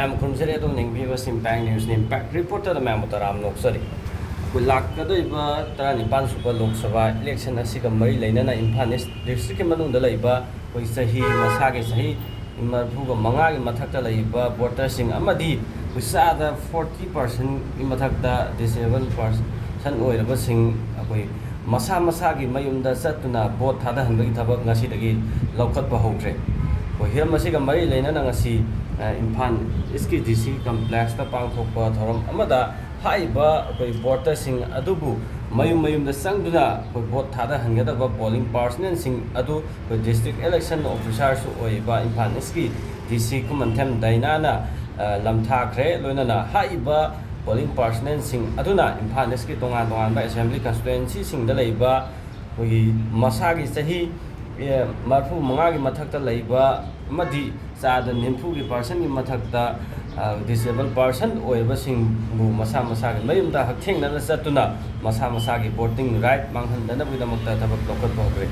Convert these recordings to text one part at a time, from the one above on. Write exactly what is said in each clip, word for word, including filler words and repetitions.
ꯌꯥꯝ ꯈꯨꯔꯨꯝꯖꯔꯤ ꯑꯗꯣꯝꯅ ꯌꯦꯡꯕꯤꯕꯁꯤꯡ impact ꯅ꯭ꯌꯨꯁꯅꯤ꯫ Impact ꯔꯤꯄꯣꯔꯇꯔꯗ ꯃꯌꯥꯝꯕꯨ ꯇꯔꯥꯝꯅ ꯑꯣꯛꯆꯔꯤ꯫ ꯑꯩꯈꯣꯏ ꯂꯥꯛꯀꯗꯧꯔꯤꯕ ꯇꯔꯥꯅꯤꯄꯥꯟ ꯁꯨꯕ ꯂꯣꯛ ꯁꯚꯥ ꯏꯂꯦꯛꯁꯟ ꯑꯁꯤꯒ ꯃꯔꯤ ꯂꯩꯅꯅ ꯏꯝꯐꯥꯜ ꯏꯁ ꯗꯤꯁꯇ꯭ꯔꯤꯛꯀꯤ ꯃꯅꯨꯡꯗ ꯂꯩꯕ ꯑꯩꯈꯣꯏ ꯆꯍꯤ ꯃꯁꯥꯒꯤ ꯆꯍꯤ ꯃꯔꯤꯐꯨꯒ ꯃꯉꯥꯒꯤ ꯃꯊꯛꯇ ꯂꯩꯕ ꯚꯣꯇꯔꯁꯤꯡ ꯑꯃꯗꯤ ꯑꯩꯈꯣꯏ ꯆꯥꯗ ꯐꯣꯔꯇꯤ ꯄꯥꯔꯁꯦꯟꯒꯤ ꯃꯊꯛꯇ ꯗꯤꯁꯑꯦꯕꯜ ꯄꯥꯔꯁꯟ ꯑꯣꯏꯔꯕꯁꯤꯡ ꯑꯩꯈꯣꯏ ꯃꯁꯥ ꯃꯁꯥꯒꯤ ꯃꯌꯨꯝꯗ ꯆꯠꯇꯨꯅ ꯚꯣꯠ ꯊꯥꯗꯍꯟꯕꯒꯤ ꯊꯕꯛ ꯉꯁꯤꯗꯒꯤ ꯂꯧꯈꯠꯄ ꯍꯧꯈ꯭ꯔꯦ꯫ ꯑꯩꯈꯣꯏ ꯍꯤꯔꯝ ꯑꯁꯤꯒ ꯃꯔꯤ ꯂꯩꯅꯅ ꯉꯁꯤ, ꯑ, ꯏꯝꯐꯥꯜ ꯏꯁꯀꯤ ꯗꯤ ꯁꯤ ꯀꯝꯄ꯭ꯂꯦꯛꯁꯇ ꯄꯥꯡꯊꯣꯛꯄ ꯊꯧꯔꯝ ꯑꯃꯗ ꯍꯥꯏꯔꯤꯕ ꯑꯩꯈꯣꯏ ꯚꯣꯇꯔꯁꯤꯡ ꯑꯗꯨꯕꯨ ꯃꯌꯨꯝ ꯃꯌꯨꯝꯗ ꯆꯪꯗꯨꯅ ꯑꯩꯈꯣꯏ ꯚꯣꯠ ꯊꯥꯗꯍꯟꯒꯗꯕ ꯄꯣꯂꯤꯡ ꯄꯥꯔꯁꯅꯦꯜꯁꯤꯡ ꯑꯗꯨ ꯑꯩꯈꯣꯏ ꯗꯤꯁꯇ꯭ꯔꯤꯛ ꯏꯂꯦꯛꯁꯟ ꯑꯣꯐꯤꯁꯥꯔꯁꯨ ꯑꯣꯏꯔꯤꯕ ꯏꯝꯐꯥꯜ ꯏꯁꯀꯤ ꯗꯤ ꯁꯤ ꯈꯨꯃꯟꯊꯦꯝ ꯗꯥꯏꯅꯥꯅ, ꯑ, ꯂꯝꯊꯥꯈ꯭ꯔꯦ꯫ ꯂꯣꯏꯅꯅ ꯍꯥꯏꯔꯤꯕ ꯄꯣꯂꯤꯡ ꯄꯥꯔꯁꯅꯦꯜꯁꯤꯡ ꯑꯗꯨꯅ ꯏꯝꯐꯥꯜ ꯏꯁꯀꯤ ꯇꯣꯉꯥꯟ ꯇꯣꯉꯥꯟꯕ ꯑꯦꯁꯦꯝꯕ꯭ꯂꯤ ꯀꯟꯁꯇꯤꯇ꯭ꯋꯦꯟꯁꯤꯁꯤꯡꯗ ꯂꯩꯕ ꯑꯩꯈꯣꯏꯒꯤ ꯃꯁꯥꯒꯤ ꯆꯍꯤ, ꯑꯦ, ꯃꯔꯤꯐꯨ ꯃꯉꯥꯒꯤ ꯃꯊꯛꯇ ꯂꯩꯕ ꯑꯃꯗꯤ ꯆꯥꯗ ꯅꯤꯐꯨꯒꯤ ꯄꯥꯔꯁꯦꯟꯒꯤ ꯃꯊꯛꯇ, ꯑ, ꯗꯤꯁꯑꯦꯕꯜ ꯄꯥꯔꯁꯟ ꯑꯣꯏꯔꯕꯁꯤꯡꯕꯨ ꯃꯁꯥ ꯃꯁꯥꯒꯤ ꯃꯌꯨꯝꯗ ꯍꯛꯊꯦꯡꯅꯅ ꯆꯠꯇꯨꯅ ꯃꯁꯥ ꯃꯁꯥꯒꯤ ꯚꯣꯇꯤꯡ ꯔꯥꯏꯠ ꯃꯥꯡꯍꯟꯗꯅꯕꯒꯤꯗꯃꯛꯇ ꯊꯕꯛ ꯂꯧꯈꯠꯄ ꯍꯧꯈ꯭ꯔꯦ꯫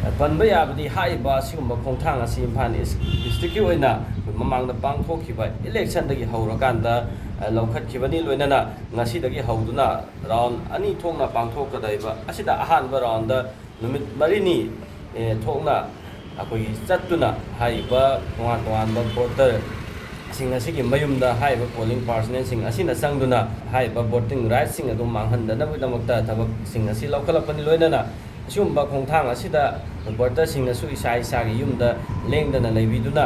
ꯑ, ꯄꯟꯕ ꯌꯥꯕꯗꯤ ꯍꯥꯏꯔꯤꯕ ꯑꯁꯤꯒꯨꯝꯕ ꯈꯣꯡꯊꯥꯡ ꯑꯁꯤ ꯏꯝꯐꯥꯜ ꯏꯁ ꯗꯤꯁꯇ꯭ꯔꯤꯛꯀꯤ ꯑꯣꯏꯅ ꯃꯃꯥꯡꯗ ꯄꯥꯡꯊꯣꯛꯈꯤꯕ ꯏꯂꯦꯛꯁꯟꯗꯒꯤ ꯍꯧꯔꯀꯥꯟꯗ, ꯑ, ꯂꯧꯈꯠꯈꯤꯕꯅꯤ꯫ ꯂꯣꯏꯅꯅ ꯉꯁꯤꯗꯒꯤ ꯍꯧꯗꯨꯅ ꯔꯥꯎꯟ ꯑꯅꯤ ꯊꯣꯛꯅ ꯄꯥꯡꯊꯣꯛꯀꯗꯧꯔꯤꯕ ꯑꯁꯤꯗ ꯑꯍꯥꯟꯕ ꯔꯥꯎꯟꯗ ꯅꯨꯃꯤꯠ ꯃꯔꯤꯅꯤ, ꯑꯦ, ꯊꯣꯛꯅ ꯑꯩꯈꯣꯏꯒꯤ ꯆꯠꯇꯨꯅ ꯍꯥꯏꯔꯤꯕ ꯇꯣꯉꯥꯟ ꯇꯣꯉꯥꯟꯕ ꯚꯣꯇꯔꯁꯤꯡ ꯑꯁꯤꯒꯤ ꯃꯌꯨꯝꯗ ꯍꯥꯏꯔꯤꯕ ꯄꯣꯂꯤꯡ ꯄꯥꯔꯁꯅꯦꯜꯁꯤꯡ ꯑꯁꯤꯅ ꯆꯪꯗꯨꯅ ꯍꯥꯏꯔꯤꯕ ꯚꯣꯇꯤꯡ ꯔꯥꯏꯠꯁꯤꯡ ꯑꯗꯨ ꯃꯥꯡꯍꯟꯗꯅꯕꯒꯤꯗꯃꯛꯇ ꯊꯕꯛꯁꯤꯡ ꯑꯁꯤ ꯂꯧꯈꯠꯂꯛꯄꯅꯤ꯫ ꯂꯣꯏꯅꯅ ꯑꯁꯤꯒꯨꯝꯕ ꯈꯣꯡꯊꯥꯡ ꯑꯁꯤꯗ ꯚꯣꯇꯔꯁꯤꯡꯅꯁꯨ ꯏꯁꯥ ꯏꯁꯥꯒꯤ ꯌꯨꯝꯗ ꯂꯦꯡꯗꯅ ꯂꯩꯕꯤꯗꯨꯅ,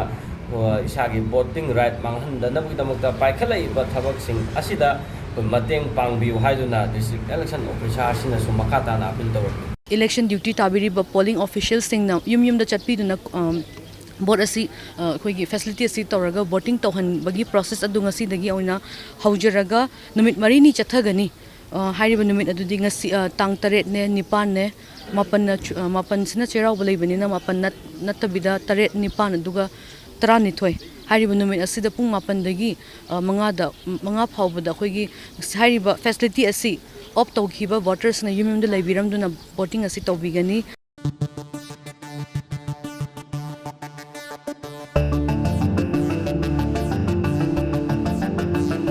ꯑ, ꯏꯁꯥꯒꯤ ꯚꯣꯇꯤꯡ ꯔꯥꯏꯠ ꯃꯥꯡꯍꯟꯗꯅꯕꯒꯤꯗꯃꯛꯇ ꯄꯥꯏꯈꯠꯂꯛꯏꯕ ꯊꯕꯛꯁꯤꯡ ꯑꯁꯤꯗ ꯑꯩꯈꯣꯏ ꯃꯇꯦꯡ ꯄꯥꯡꯕꯤꯌꯨ ꯍꯥꯏꯗꯨꯅ ꯗꯤꯁꯇ꯭ꯔꯤꯛ ꯏꯂꯦꯛꯁꯟ ꯑꯣꯐꯤꯁꯥꯔꯁꯤꯡꯅꯁꯨ ꯃꯈꯥ ꯇꯥꯅ ꯑꯄꯤꯜ ꯇꯧꯔꯛꯂꯤ꯫ ꯏꯂꯦꯛꯁꯟ ꯗ꯭ꯌꯨꯇꯤ ꯇꯥꯕꯤꯔꯤꯕ ꯄꯣꯂꯤꯡ ꯑꯣꯐꯤꯁꯤꯌꯦꯜꯁꯤꯡꯅ ꯌꯨꯝ ꯌꯨꯝꯗ ꯆꯠꯄꯤꯗꯨꯅ, ꯑꯝ, ꯚꯣꯠ ꯑꯁꯤ, ꯑ, ꯑꯩꯈꯣꯏꯒꯤ ꯐꯦꯁꯤꯂꯤꯇꯤ ꯑꯁꯤ ꯇꯧꯔꯒ ꯚꯣꯇꯤꯡ ꯇꯧꯍꯟꯕꯒꯤ ꯄ꯭ꯔꯣꯁꯦꯁ ꯑꯗꯨ ꯉꯁꯤꯗꯒꯤ ꯑꯣꯏꯅ ꯍꯧꯖꯔꯒ ꯅꯨꯃꯤꯠ ꯃꯔꯤꯅꯤ ꯆꯠꯊꯒꯅꯤ꯫ ꯑ, ꯍꯥꯏꯔꯤꯕ ꯅꯨꯃꯤꯠ ꯑꯗꯨꯗꯤ ꯉꯁꯤ, ꯑ, ꯇꯥꯡ ꯇꯔꯦꯠꯅꯦ, ꯅꯤꯄꯥꯟꯅꯦ, ꯃꯥꯄꯟꯅ ꯆꯨ-, ꯑ, ꯃꯥꯄꯟꯁꯤꯅ ꯆꯩꯔꯥꯎꯕ ꯂꯩꯕꯅꯤꯅ ꯃꯥꯄꯟ ꯅꯠ-, ꯅꯠꯇꯕꯤꯗ ꯇꯔꯦꯠ, ꯅꯤꯄꯥꯟ, ꯑꯗꯨꯒ ꯇꯔꯥꯅꯤꯊꯣꯏ꯫ ꯍꯥꯏꯔꯤꯕ ꯅꯨꯃꯤꯠ ꯑꯁꯤꯗ ꯄꯨꯡ ꯃꯥꯄꯟꯗꯒꯤ, ꯑ, ꯃꯉꯥꯗ, ꯃꯉꯥ ꯐꯥꯎꯕꯗ ꯑꯩꯈꯣꯏꯒꯤ ꯍꯥꯏꯔꯤꯕ ꯐꯦꯁꯤꯂꯤꯇꯤ ꯑꯁꯤ ꯑꯣꯞ ꯇꯧꯈꯤꯕ ꯚꯣꯇꯔꯁꯤꯡꯅ ꯌꯨꯝ ꯌꯨꯝꯗ ꯂꯩꯕꯤꯔꯝꯗꯨꯅ ꯚꯣꯇꯤꯡ ꯑꯁꯤ ꯇꯧꯕꯤꯒꯅꯤ꯫